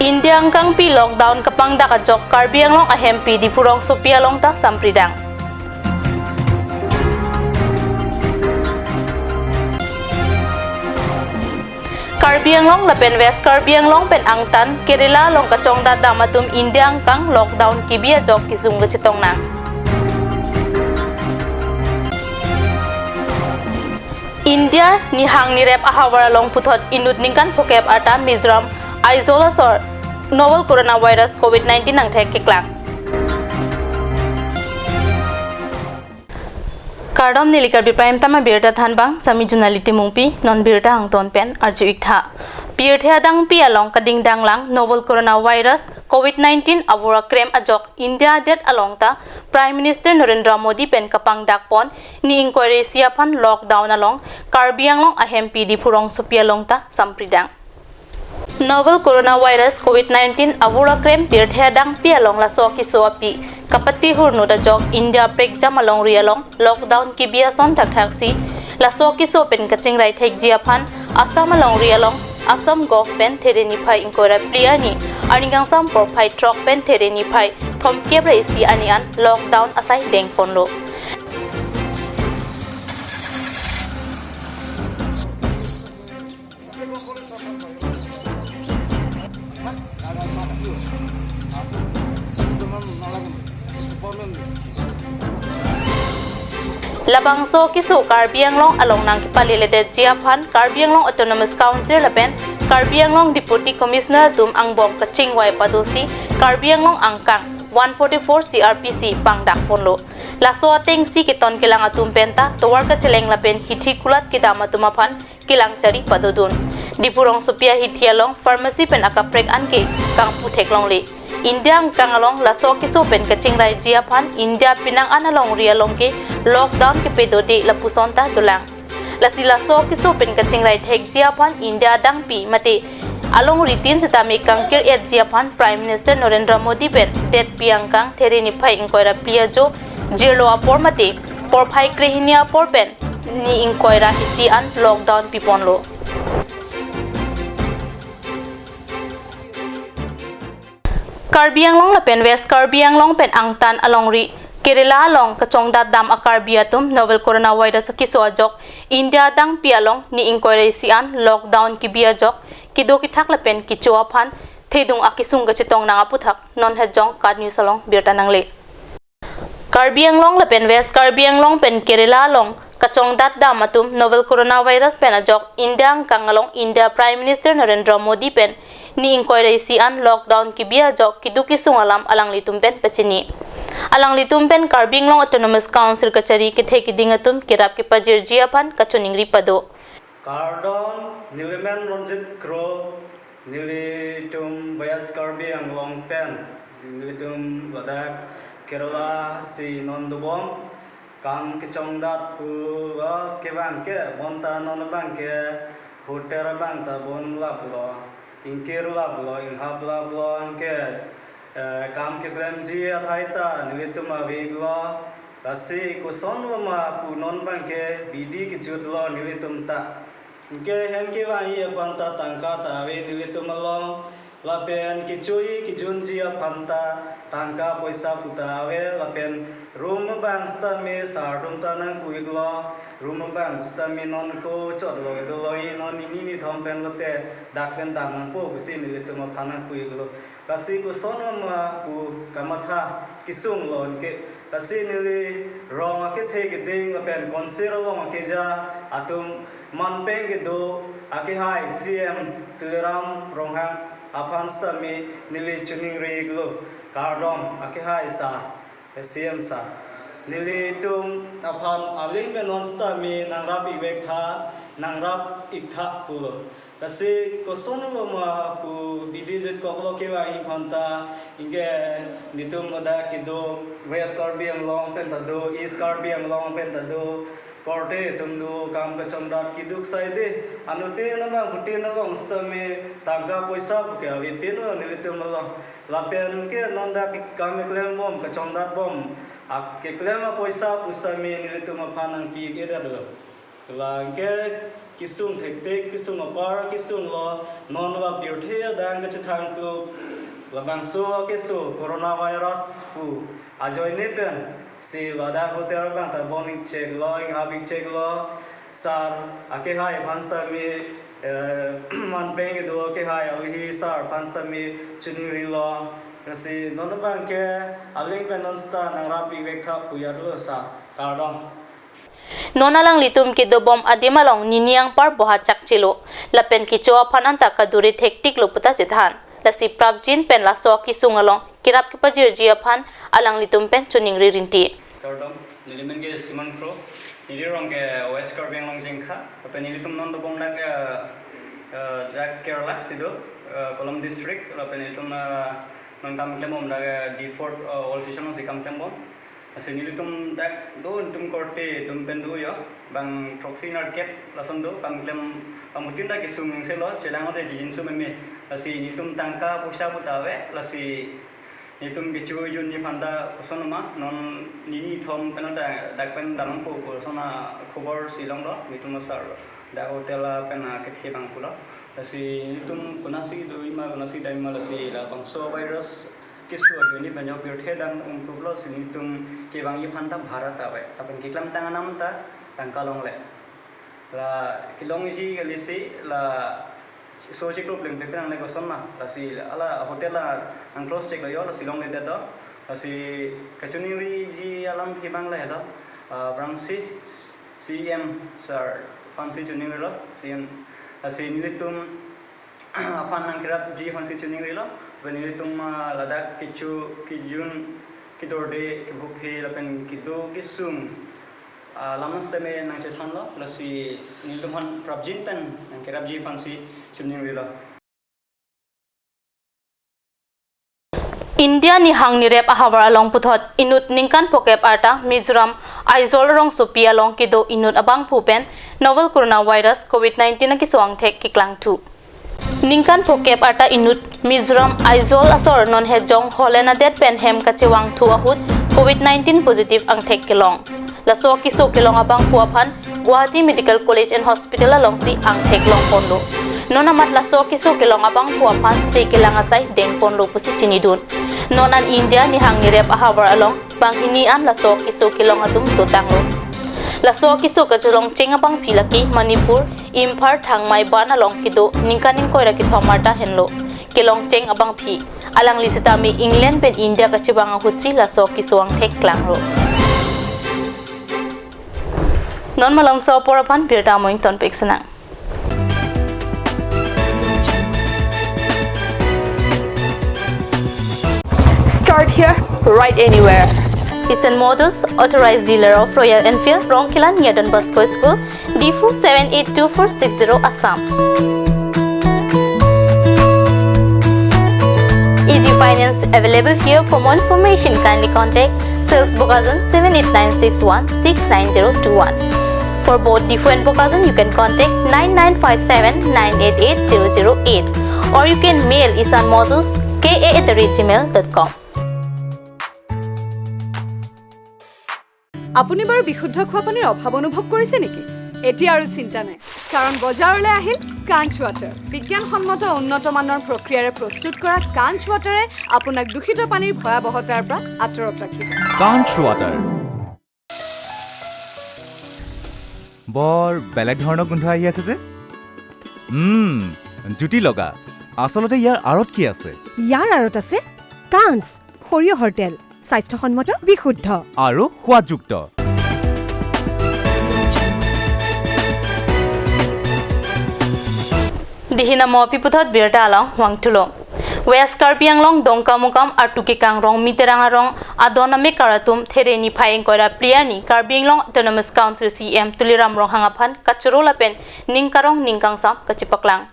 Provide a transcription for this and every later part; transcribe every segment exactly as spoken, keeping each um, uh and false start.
India angkangpi lockdown kapangdak ajok Karbi Anglong ahempi Diphu rongsopi along ta sampridang. Karbi Anglong lapen West Karbi Anglong pen angtan Kerala along kachongdat dam atum India angkang lockdown kebi ajok kesung kachetong nang. India nihang nirep ahavar along puthot inut ningkan phokep arta Mizoram Aizawl asor novel coronavirus covid nineteen angthek keklang. Kardom, neli Karbi Prime Time abirta thanbang, sami Junali Timungpi, non birta angton pen arju iktha. Pirthe adangpi along kadingdang lang novel coronavirus covid nineteen avur akrem ajok India adet along ta Prime Minister Narendra Modi pen kapangdak pon ni ingkoi ra isi aphan lockdown along Karbi Anglong ahempi Diphu rongsopi along ta sampridang. Novel coronavirus covid nineteen avur akrem pirthe adangpi along laso akeso api kapati hurnut ajok India prekjam alongri along lockdown kebi ason thakthaksi laso akeso pen kachingrai thekji aphan Assam alongri along Assam Gov pen There niphai ingkoi ra phli arni, arni kangsam porphai throk pen There niphai thomkep ra isi arni an lockdown asai dengponlo. Labangso akeso Karbi Anglong along nangkepaleledetji aphan Karbi Anglong Autonomous Council lapen Karbi Anglong Deputy Commissioner atum angbong kachingvai padosi Karbi Anglong angkang one forty-four C R P C pangdak ponlo. Laso atengsi keton kelang atum penta tovar kacheleng lapen hithi kulat kedam atum aphan kelang chari padodun. Diphu rongsopi ahithi along pharmacy pen akaprek anke kangpu theklongle. India angkang along laso akeso pen kachingraiji aphan India penang an alongri along ke lockdown kepedode lapuson ta dolang. Lasi laso akeso pen kachingrai thekji aphan India adangpi mate alongri tin sitame kangkir-etji aphan Prime Minister Narendra Modi pen detpi angkang There niphai ingkoi ra phli ajo jirlo apor mate porphai krehini apor pen ni ingkoi ra isi an lockdown piponlo. Karbi Anglong lapen West Karbi Anglong pen angtan alongri Kerala along kachongdat dam a-Karbi atum novel coronavirus akeso ajok India adangpi along ni ingkoi ra isi an lockdown kebi ajok kedo kethak lapen kecho aphan thedung akesung kachetong nang aputhak non hejong KAT News along birta nangle. Karbi Anglong lapen West Karbi Anglong pen Kerala along kachongdat dam atum novel coronavirus pen ajok India angkang along India Prime Minister Narendra Modi pen ni ingkoi ra isi an lockdown kebi ajok keduk kesung alam alanglitum pen pachini. Alanglitum pen Karbi Anglong Autonomous Council kachari kethe keding atum kerap kepajirji aphan kachiningri pado. Kardom, nelimen Ronjit Kro, nelitum West Karbi Anglong pen, nelitum ladak Kerala si non dobom, kam kechongdat pulo kevang ke, bonta non abang ke, hotel abang ta bon laplo, ingkir laplo, inghap laplo, anke, eh, kam keklemji athai ta, nelitum avelo, lasi koson loma pu non abang ke bidi kejutlo nelitum ta. Anke hem kevangji aphan ta tangka ta ave nelitum along. Lapen kechoji kejunji aphan ta tangka poisa pu ta ave. Lapen room abang sitame sar atum ta nangpu-iklo. Room abang sitame non kochotlo dolo, non nini nithom pen lote dak pen dam nangpo pusi nelitum aphan nangpu-iklo. Lasi koson loma pu kamatha kesunglo anke. Lasi neli rong akethe keding lapen council along akeja atum manpeng kedo akehai C M Tuliram Ronghang aphan sitame neli chiningri-iklo. Kardom akehai sir, C M sir. Nelitum aphan aling pen non sitame nangrap-ik-vek tha, nangrap-ik tha pulo. Lasi koson loma pu bidi jutkoklo kevangji aphan ta, anke nelitum ladak kedo West Karbi Anglong pen ta do, East Karbi Anglong pen ta do, korte atum do, kam kachongdat keduk saide, anuttin abang putin along sitame tangka poisa pu ke avepinlo nelitum along. Lapen ke non dak kam keklem bom, kachongdat bom, akeklem apoisa pu sitame nelitum aphan nangpi-ik-edetlo. Anke Kesung thektik, kesung apar, kesung lo, non va pirthe adang kachethangtup labangso keso coronavirus pu ajoine pen si ladak hotel abang ta bom ik chek lo, ing-ap ik chek lo, sir akehai aphan sitame, eh, manpeng kedo akehai awi sir aphan sitame choningri lo. Lasi non abang ke aling pen non sita nangrap ik vek tha pu ya lo sir. Kardom. Non alanglitum kedobom adim along nini angpar boha chakchelo, lapen kecho aphan anta kadure thektik lo puta chethan. Lasi prapjin pen laso kesung along kerap kepajirji aphan alanglitum pen choningri rinti. Kardom, neli men ke Simon Kro, neli rong ke West Karbi Anglong Jengkha, lapen nelitum non dobom dak, eh, eh, dak Kerala si do, eh, Kollam District, lapen nelitum, eh, non kam klembom dak, eh, D four, eh, Old Station si kam klembom. Lasi nelitum dak do, nelitum korte dum pen do yo, bang throksi nerkep lason do, kam klem, bang mutin dak kesung se lo, chelang ote jijinso meme. Lasi nelitum tangka poisa puta ave, lasi nelitum kecho jun ni phanta koson ma, non nini thom pen ta dak pen dampo koson akhobor si longlo, nelitum sir dak hotel apen akethe abang pulo. Lasi nelitum konasi do ima, konasi dam ima, lasi labangso virus keso ajoine pen yo pirthe adang ungkup lo, si nelitum kevangji aphan ta bhara ta ave. Lapen keklemtang anam ta tangka longle. La kelongji kali si la so chiklo plengple pen nangle koson ma. Lasi hala hotel la ang close chek lo yo, lasi longledet do. Lasi kachoningriji alam ke abang lahelo. Ah, aphrangsi C M sir aphansi choningrilo, C M. Lasi nelitum aphan nangkerapji aphansi choningrilo, lapen nelitum, ah, ladak kecho kejun, kedorde, kebuphe, lapen kedo kesung, ah, alam sitame nangchethanlo, lasi nelitum aphan prapjin pen nangkerapji aphansi choningrilo. India nihang nirep ahavar along puthot inut ningkan phokep arta Mizoram Aizawl rongsopi along kedo inut abangphu pen novel coronavirus covid nineteen akeso angthek keklangthu. Ningkan phokep arta inut Mizoram Aizawl asor non hejong Holland adet pen hem kachevangthu ahut covid nineteen positive angthek kelong. Laso keso kelong abangphu aphan Guwahati Medical College and Hospital alongsi angthek longponlo. Non amat laso keso kelong abangphu aphan se kelang asai dengponlo pusi chinidun. Non an India nihang nirep ahavar along banghini an laso keso kelong atum dotanglo. Laso keso kachelongcheng abangphi lake Manipur, Imphal thangmai ban along kedo ningkan ingkoi ra kethom arta henlo kelongcheng abangphi. Alangli sitame England pen India kachevang ahutsi laso keso angthek klanglo. Non malomso apor aphan birta amoing tonpik senang. Start here, ride anywhere. Isan Motors, authorized dealer of Royal Enfield, Rongkhelan near Don Bosco School, Diphu seven eight two four six zero, Assam. Easy finance available here. For more information, kindly contact sales Bokajan seven eight nine six one six nine zero two one. For both Diphu and Bokajan, you can contact nine nine five seven nine eight eight zero zero eight, or you can mail isan motors K A at the rate gmail dot com. আপুনি বাৰু বিশুদ্ধ খোৱা পানীৰ অভাৱ অনুভৱ কৰিছে নেকি? এতিয়া আৰু চিন্তা নাই, কাৰণ বজাৰলৈ আহিল কাঞ্চ ৱাটাৰ। বিজ্ঞানসন্মত উন্নত মানৰ প্ৰক্ৰিয়াৰে প্ৰস্তুত কৰা কাঞ্চ ৱাটাৰে আপোনাক দূষিত পানীৰ ভয়াৱহতাৰ পৰা আঁতৰত ৰাখিব। কাঞ্চ ৱাটাৰ। বৰ বেলেগ ধৰণৰ গোন্ধ আহি আছে যে। উম, জুতি লগা। আচলতে ইয়াৰ আঁৰত কি আছে? ইয়াৰ আঁৰত আছে কাঞ্চ, সৰিয়হৰ তেল, স্বাস্থ্যসন্মত, বিশুদ্ধ আৰু সোৱাদযুক্ত। Dihina mo piputhot birta along wangthulo. West Karbi Anglong Dongkamukam artu kekang Rongmi Terang arong adon amekar atum There niphai ingkoi ra phli arni Karbi Anglong Autonomous Council C E M Tuliram Ronghang aphan kachoro lapen ning karong ning kangsam kachepaklang.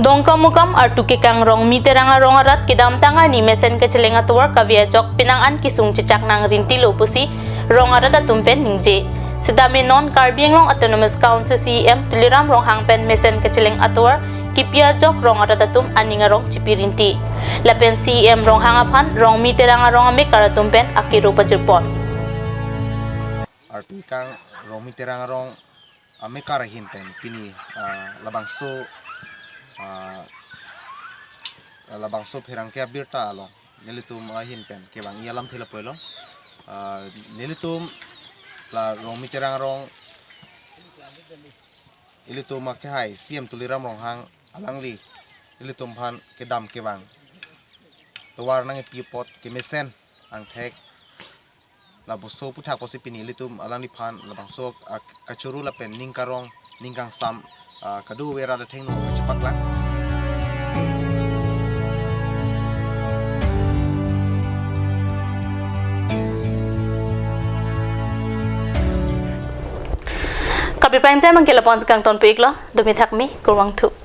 Dongkamukam artu kekang Rongmi Terang arong arat kedamtang arni mesen kacheleng atovar kave ajok penang an kesung chechak nang rintilo pusi rong arat atum pen ningje. Sitame non Karbi Anglong Autonomous Council C E M Tuliram Ronghang pen mesen kacheleng atovar kipi ajok rong arat atum aning arong chipi rinti. Lapen C E M Ronghang aphan Rongmi Terang arong amekar atum pen akero pajirpon. Artu kekang Rongmi Terang arong Amekar ahin pen pini, ah, labangso, ah, labangso pherangke abirta along nelitum ahin pen kevang-i alamthe lapu-elo. Ah, nelitum la Rongmi Terang Rong, ilitum akehai C M Tuliram Ronghang alangli ilitum aphan kedam kevang tovar nangkepi apot kemesen angthek labangso aphuthak pusi pini ilitum alangliphan labangso ak-, kachoro lapen ning karong ning kangsam, ah, kadokave rat athengno kachepaklang. Karbi Prime Time angke lapu-an kangton pu-iklo, domi thakmi, kurvangthu.